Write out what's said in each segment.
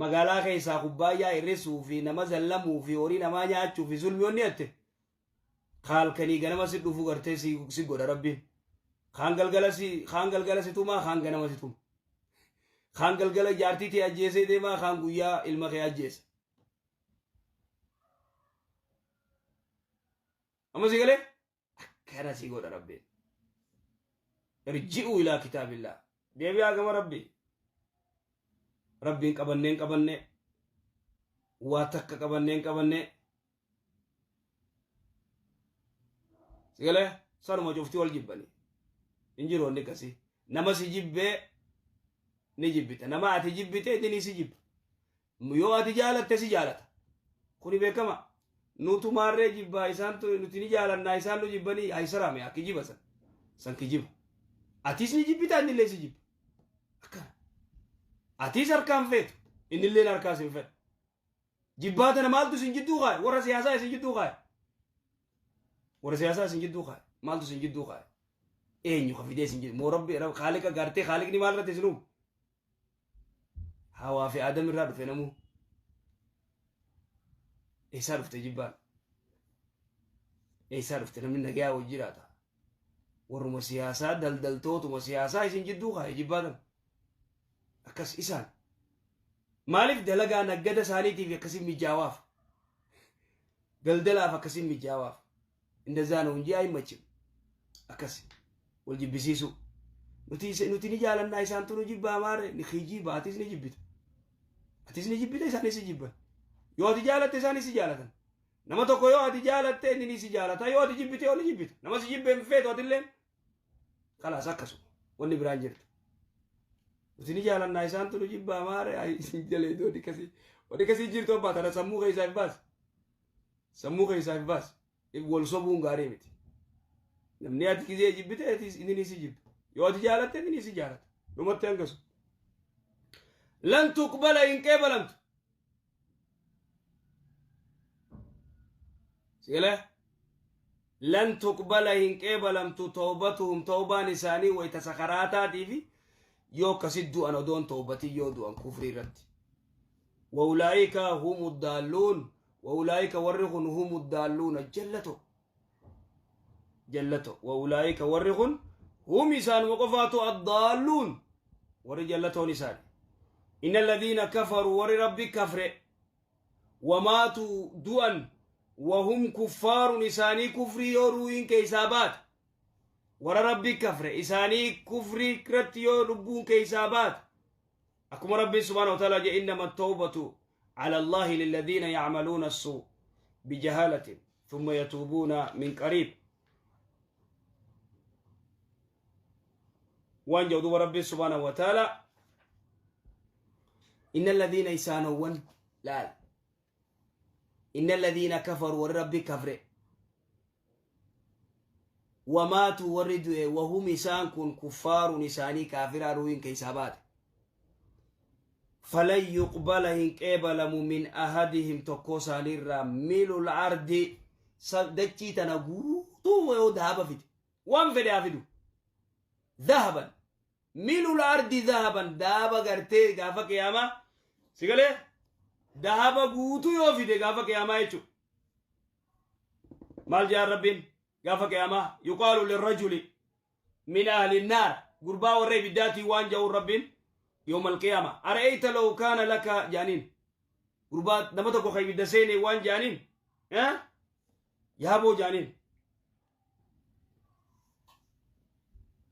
Magaalaa keessaa kubbaayyaa hir'isuu fi nama zallamuu fi horii namaa nyaachuu fi zulmi onni jette halkanii ganama si dhufu gartee si godha Rabbiin. Kaan galgala si kaan galgala si tumaa, kaan ganama si tuma. Kaan galgala jaartii tee ajjeesee deemaa, kaan guyyaa ilma kee ajjeesa. Amma si galee akkana si godha Rabbiin. Irji'uu ilaa kitaabillaa. Deebi'aa gama Rabbii. Rabbiin qabanneen qabannee, waa takka qabanneen qabannee. Si galee sanuma cufti wal jibbanii. Hin jiru wanni akkasii. Nama si jibbee ni jibbita. Nama ati jibbite inni si jibba. Yoo ati jaalatte si jaalata. Kuni beekama. Nutu maarree jibbaa, isaantu nuti ni jaalannaa, isaan nu jibbanii haysaraame haa kijiba san. San kijiba. Atis ni jibbita, innillee si jibba. Akkana. Atis harkaan feetu, innilleen harkaas hin fedhu. Jibbaa tana maaltu isin jidduu kaaye? Warra siyaasaa isin jidduu kaaye. Warra siyaasaa isin jidduu kaaye. Maaltu isin jidduu kaaye? Eenyu ka fidee isin jidduu? Moo Rabbi Khaaliqa gartee Khaaliqni maal irratti isin uume? Hawaa fi Aadam irraa dhufe namuu. Eessaa dhufte jibbaan? Eessaa dhufte? Namni nagayaa wajji jiraata? Warruma siyaasaa, daldaltootuma siyaasaa isin jidduu kaaye jibbaa tana. Akkas isaan. Maaliif? Dalagaa naggada isaaniitiif akkasiin mijaawaaf. Daldalaaf akkasiin mijaawaaf. Indazaa ነው እንጂ አይመችም። Akkas wal jibbisiisuu. Nuti ni jaalannaa, isaantu nu jibbaa maarre ni kijiba. Atis ni jibbita. Atis ni jibbita, isaanis si jibban. Yoo ati jaalatte isaanis si jaalatan. Nama tokko yoo ati jaalatte inni ni si jaalata. Yoo ati jibbite yoo ni jibbita. Nama si jibbe hin feetu atilleen. Kalaas, akkasuma. Wanni biraan jirtu. Nuti ni jaalannaa, isaantu nu jibbaa maarre jalee wanni akkasii. Wanni akkasii jirtu abbaa tana sammuu keessaa hin baasi. Sammuu keessaa hin baasi. Wal sobuun gaarii miti. Namni ati gizee jibbite inni ni si jibba. Yoo ati jaalatte inni ni si jaalata. Dhumatti hangasu. Lan tuqbala, hin qeebalamtu. Sigalee? Lan tuqbala, hin qeebalamtu, tawbatuhum, tawbaan isaanii wayta sakaraataatii fi yoo akkasit du'an, odoon tawbatii yoo du'an kufrii irratti. وأولئك هم الضالون، وأولئك warri kun هم الضالون jallato jallato. وأولئك warri kun هم isaan waqofaatu الضالون warri jallatoon isaan. إن الذين كفروا warri Rabbi kafre وماتوا du'an وهم كفار isaanii kufrii yoo ruuhin keeysaa baate, warra Rabbi kafre isaanii kufrii irratti yoo lubbuun keeysaa baate, akkuma Rabbiin سبحانه وتعالى jee: إنما التوبة على الله للذين يعملون السوء بجهالة ثم يتوبون من قريب. Waan jedhu duuba Rabbiin سبحانه وتعالى: إن الذين isaanowwan laal, إن الذين كفروا warri Rabbi kafre وماتوا warri du'e وهم isaan kun كفار isaanii kaafiraa ruuhin keeysaa baate فلن يقبل hin qeebalamu من أحدهم tokko isaaniirraa ملء الأرض dachii tana guutuu yoo dahaba fide, waan fedhe haa fidu, ذهبا ملء الأرض ذهبا dahaba gartee gaafa qiyaamaa si galee dahaba guutuu yoo fide gaafa qiyaamaa jechuudha. Maal jedhan Rabbiin gaafa qiyaamaa? يقال للرجل من أهل النار gurbaa warra ibiddaatii waan jedhuun Rabbiin يوم القيامة أرأيت لو كان لك jaaniin, gurbaa nama tokko ka ibidda seene waan jaaniin, yaaboo jaaniin.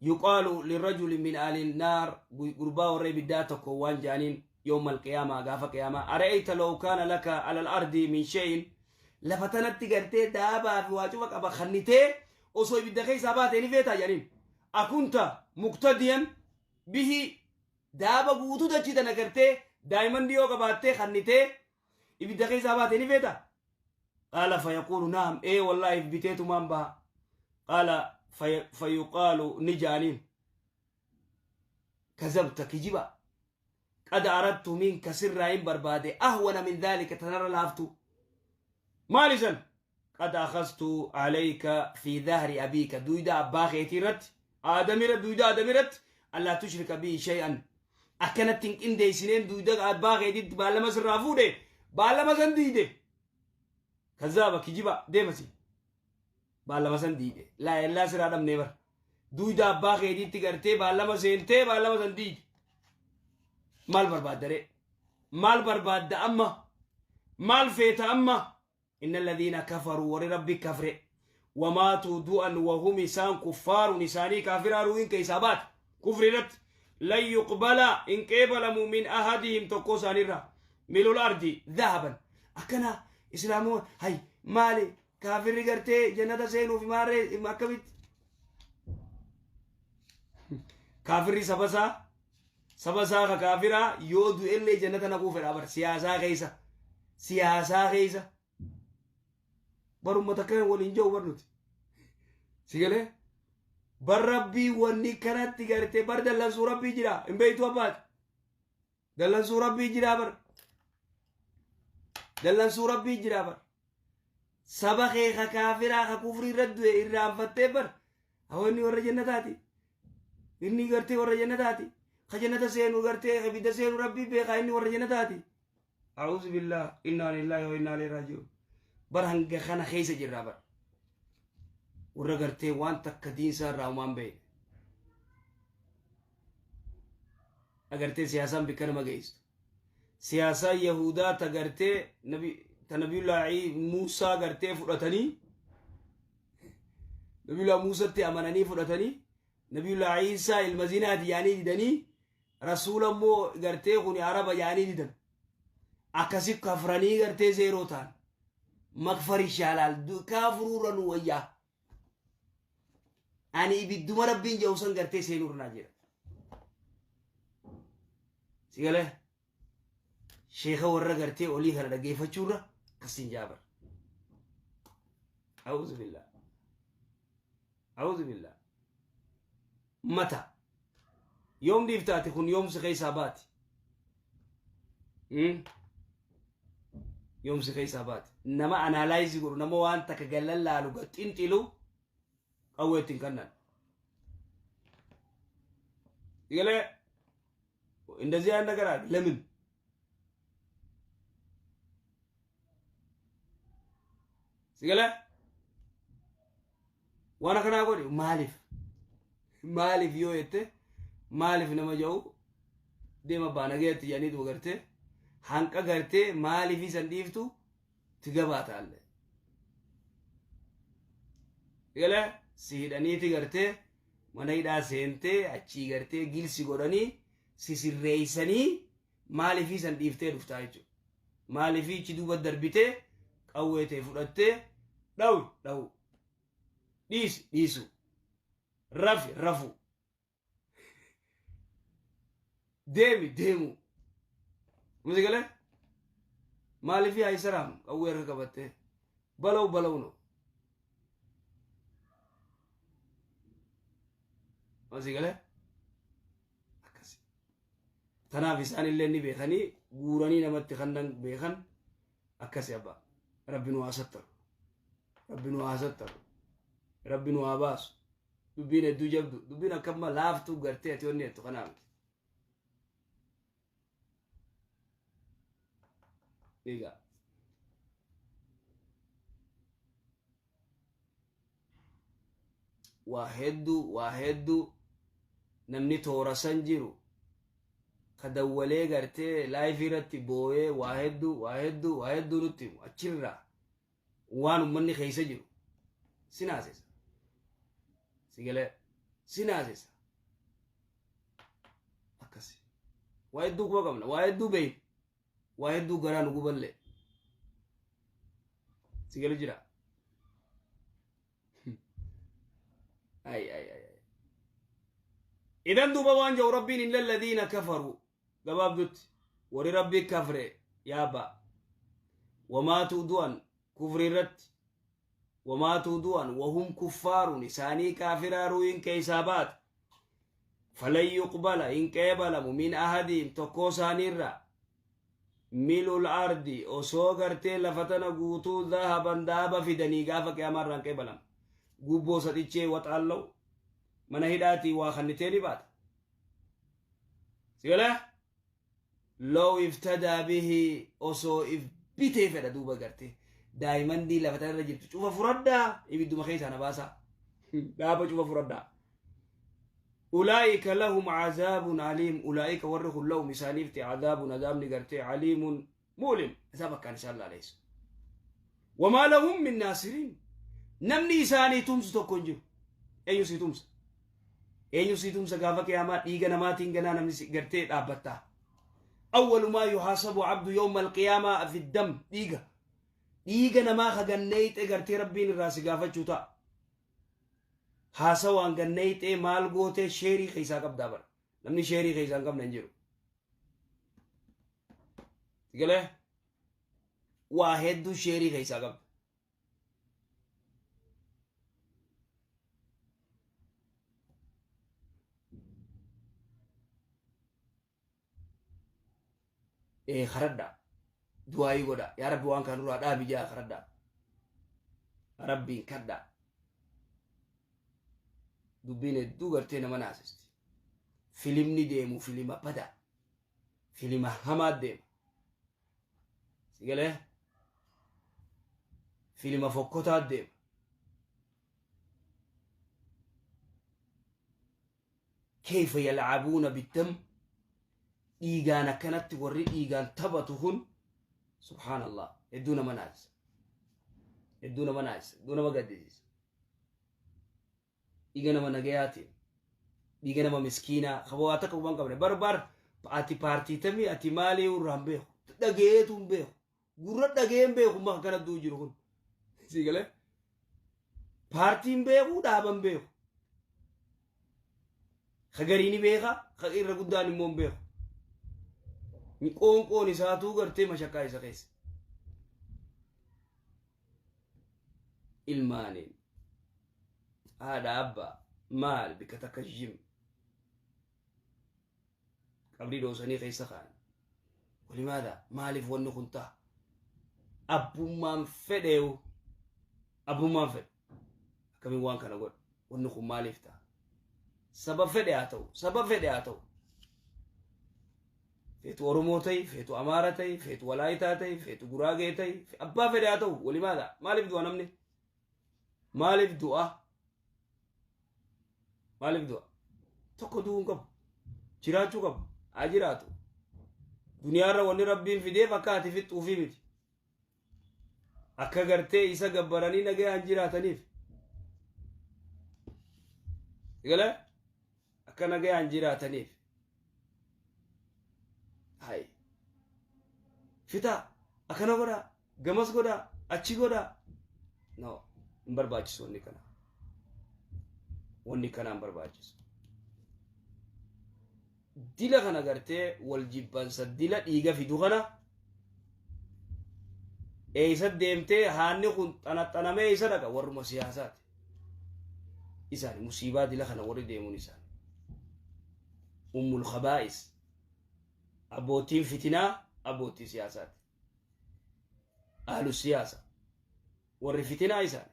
يقال للرجل من أهل النار gurbaa warra ibiddaa tokko waan jaaniin يوم القيامة gaafa qiyaamaa أرأيت لو كان لك على الأرض من شيء lafa tanatti gartee daabaa fi waa cufa qaba kannitee osoo ibidda keessaa baatee ni feetaa jedhaniin. أكنت مقتديا به daaba guutuu dachii tana gartee diamond yoo qabaattee kannitee ibidda keessaa baatee ni feetaa? قال فيقول نعم ee والله biteetumaan baha. قال فيقال ni jaaniin: كذبت kijiba, قد أردت منك sirraa hin barbaade أهون من ذلك tanarra laaftu. Maal isan? قد أخذت عليك في ظهر أبيك duyda abbaa keetii irratti aadamirra duyda aadamirratti ألا تشرك بي شيئا. Akkanatti hin qindeessineen duyda abbaa keetitti baallama sirraa fuudhe baallama san diide. Kazaaba kijiba deemasi. Baallama san diide. Laa ellaa sirraa dhabnee bar. Duyda abbaa keetiitti gartee baallama seentee baallama san diide. Maal barbaadda ree? Maal barbaadda amma? Maal feeta amma? Inna alladhiina kafaruu warri rabbi kafre wamaatuu du'an wahum isaan kuffaarun isaanii kaafiraa ruuhin keessaa baate kufri irratti lan yuqbala hin qeebalamu min ahadihim tokkoo isaaniirraa milul ardi dhahaban akkana islaamoo hay maali kaafirri gartee jannata seenuuf maarree akkamitti kaafirri sabasaa Saba isaa ka kaafiraa yoo du'ellee jannata naquu fedha bar siyaasaa keessa. Siyaasaa keessa. Bar ummata akkana waliin jiru bar nuti. Si galee? Bar rabbii wanni kanatti gartee bar dallansuu rabbii jira hin beektu abbaati. Dallansuu rabbii jira bar. Dallansuu rabbii jira bar. Saba kee ka kaafiraa ka kufrii irra du'e irraanfattee bar. Hawwa inni warra jannataati. Inni gartee warra jannataati. Ka jannata seenu gartee ibidda seenu rabbii beekaa inni warra jannataati. A'uuzu billaah innaa lillaahi wa innaa ilaihi raaji'uun. Bar hanga kana keessa jirraa bar. Warra gartee waan takka diinsaa irraa humaan beekne. Agartee siyaasaan bikka nama geessu. Siyaasaa Yahudaa ta gartee nabi ta nabiyullaahi Muusaa gartee fudhatanii nabiyullaahi Muusatti amananii fudhatanii nabiyullaahi Iisaa ilma zinaati yaanii didanii rasuula immoo gartee kuni araba yaanii didan akkasi kafranii gartee zeeroo ta'an makfar ishaalaal kaafuruurra nu wayyaa ani ibidduma rabbiin jedhu san gartee seenuurra naa jedha si galee sheeka warra gartee olii kana dhaggeeffachuurra akkasiin jaabar a'uuzu billah a'uuzu billah mata yoom dhiiftaati kun yoom si keessaa baati Yoom si keessaa baati nama analaayizi godhu nama waan takka galan laalu gad xinxilu qawwee ittiin kannan galee እንደዚህ አይነት ነገር አለ። ለምን ሲገለ waan akkanaa godhe maaliif maaliif yoo jette maaliif nama jedhu deema baana geetti jedhanii duba gartee hanqa gartee maaliif isan dhiiftu ti gabaataalle gala si hidhaniiti gartee mana hidhaa seentee achii gartee gilsi godhanii si sirreeysanii maaliif isan dhiiftee dhuftaa jechuudha. Maaliif ichi duuba darbitee qawwee ta'e fudhattee dhawu dhawu dhiisi dhiisu rafi rafu deemi deemu muziqalee maaliif haayisaraam qawwee harka qabattee balaw balaw no muziqalee akkasi tanaaf isaan illee ni beekanii guuranii namatti kannan beekan akkasi abbaa rabbi nu haa sattaru rabbi nu haa sattaru rabbi nu haa baasu dubbiin hedduu jabdu dubbiin akkamma laaftuu gartee ati onni jettu kanaa miti egaa waa hedduu waa hedduu namni toora san jiru ka dawwalee gartee laayifii irratti booyee waa hedduu waa hedduu waa hedduu nutti himu achirraa waan ummanni keessa jiru si naasisa si galee si naasisa akkasi waa hedduu quba qabna waa hedduu beeyna waa hedduu garaa nu guballee si galu jira ay ay ay ay idan duuba waan jedhu rabbiin illa alladhiina kafaruu gabaabdutti warri rabbii kafre yaaba wamaatuu du'an kufri irratti wamaatuu du'an wahum kuffaarun isaanii kaafiraa ruuyin keessaa baate falan yuqbala hin qeebalamu min ahadiin tokkoo isaaniirraa milul ardi osoo gartee lafa tana guutuu dhahaban dhaaba fidanii gaafa qiyaamaa irraa hin qeebalamu gubboo sadichee waxaallau mana hidhaatii waa kannitee ni baata. Sigalee law iftadaa bihi osoo if bitee fedha duuba gartee daayimandii lafa tanarra jirtu cufa furadhaa ibidduma keessaa na baasaa dhaaba cufa furadhaa. Ulaa'ika lahum cazaabun aliim ulaa'ika warri kun lahum isaaniifti cazaabun azaabni gartee aliimun mu'lim azaab akkaan isaan laaleessu. Wamaa lahum min naasiriin namni isaanii tumsu tokko hin jiru. Eenyu sii tumsa? Eenyu sii tumsa gaafa qiyaamaa dhiiga namaatiin ganaa namni si gartee dhaabbattaa. Awwalu maa yuhaasabu abdu yawma alqiyaamaa fi dam dhiiga. Dhiiga namaa ka ganneeyxe gartee rabbiin irraa si gaafachuu ta'a. Haasawaan ganneeyxee maal gootee sheerii keessaa qabdaa bara. Namni sheerii keessaa hin qabne hin jiru. Galee waa hedduu sheerii keessaa qabda. Ee karadhaa du'aayii godhaa yaa rabbi waan kana nurraa dhaabi jaa karadhaa rabbiin kadhaa dubbiin hedduu gartee nama naasisti filimni deemu filima badaa filima hamaa deema si galee filima fokkotaa deema kayfa yalcabuuna biddam dhiigaan akkanatti warri dhiigaan taphatu kun subhaanallah hedduu nama naasisa hedduu nama naasisa hedduu nama gaddisiisa dhiiga nama nagayaatiin dhiiga nama miskiinaa ka waa takka quban qabne bar bar ati paartii tamii ati maalii irraa hin beeku dhagayeetu hin beeku gurra dhagayee hin beeku maka kana duu jiru kun sii galee paartiin beeku dhaaban beeku ka garii ni beeka ka irra guddaan immoo hin beeku qoonqoon isaatuu gartee mashakkaa isa keessa ilmaaniin haadha abbaa maal bikka takka jim qabrii dhoosanii keessa kaa'an walimaadha maaliif wanni kun ta'a abbummaan fedheewu abbummaan fedhe akkamiin waan kana godha wanni kun maaliif ta'a saba fedhe haa ta'u saba fedhe haa ta'u feetu Oromoo ta'i feetu Amaara ta'i feetu Walaayitaa ta'i feetu Guraagee ta'i abbaa fedhe haa ta'u walimaadha maaliif du'a namni maaliif du'a maaliif du'a tokko du'uu hin qabu jiraachuu qabu haa jiraatu duniyaarra wanni rabbiin fideef akka ati fixxuufii miti akka gartee isa gabbaranii nagayaan jiraataniif gala akka nagayaan jiraataniif hay fixaa akkana godhaa gamas godhaa achi godhaa no hin barbaachisu wanni kana wanni kana hin barbaachisu dila kana gartee wal jibbansa dila dhiiga fidu kana eeysa deemtee haanni kun xanaxanamee eeysa dhaqa warruma siyaasaati isaan musiibaa dila kana warri deemuun isaan ummul khabaa'is abbootiin fitinaa abbootii siyaasaati ahlu siyaasa warri fitinaa isaan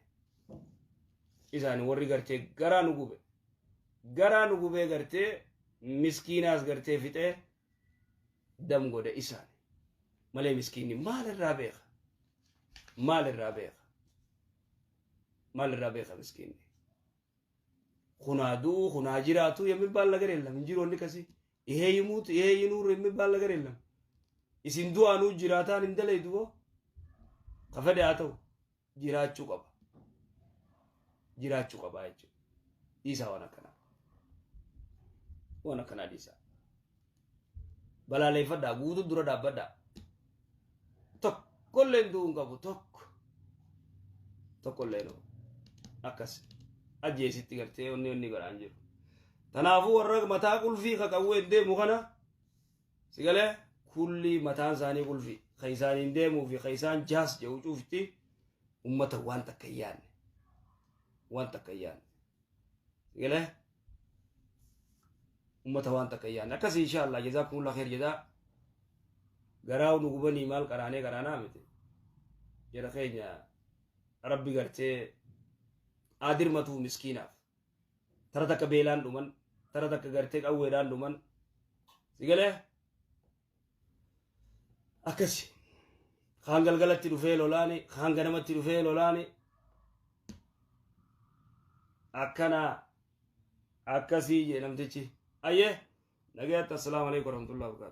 isaan warri gartee garaa nu gube garaa nu gubee gartee miskiinaas gartee fixee dam godhe isaan malee miskiinni maal irraa beeka maal irraa beeka maal irraa beeka miskiinni kunaa du'u kunaa jiraatu የሚባል ነገር የለም እንጂ wanni kasi ይሄ ይሙት ይሄ ይኑር የሚባል ነገር የለም isin du'aanuu jiraataan hin dalaydu boo ka fedhe haa ta'u jiraachuu qaba jiraachuu qaba jechuudha dhiisaa waan akkanaa waan akkanaa dhiisaa balaaleeffadhaa guutuu dura dhaabbadhaa tokkolleen du'uu hin qabu tokko tokkolleen akkas ajjeesitti gartee onni onni godhaan jiru tanaafuu warra mataa qulfii ka qawween deemu kana si galee kulli mataan isaanii qulfii ka isaaniin deemuu fi ka isaan jaas jedhu cufti ummata waan takka hin yaadne waan takka hin yaadne si galee ummata waan takka hin yaadne akkasii insha Allah jazaakumullah khair jedhaa garaa nu gubanii maal qaraanee qaraanaa miti jara keenya rabbi gartee adirmatuu miskiinaaf tara takka beelaan dhuman tara takka gartee qawweedhaan dhuman si Si galee? Akkasi. Kaan galgalatti dhufee lolaani, kaan ganamatti dhufee lolaani. Akkana akkasii jee namtichi. Ayyee, nagayaatti. Assalaamu alaikum warahmatullahi wabarakatuh.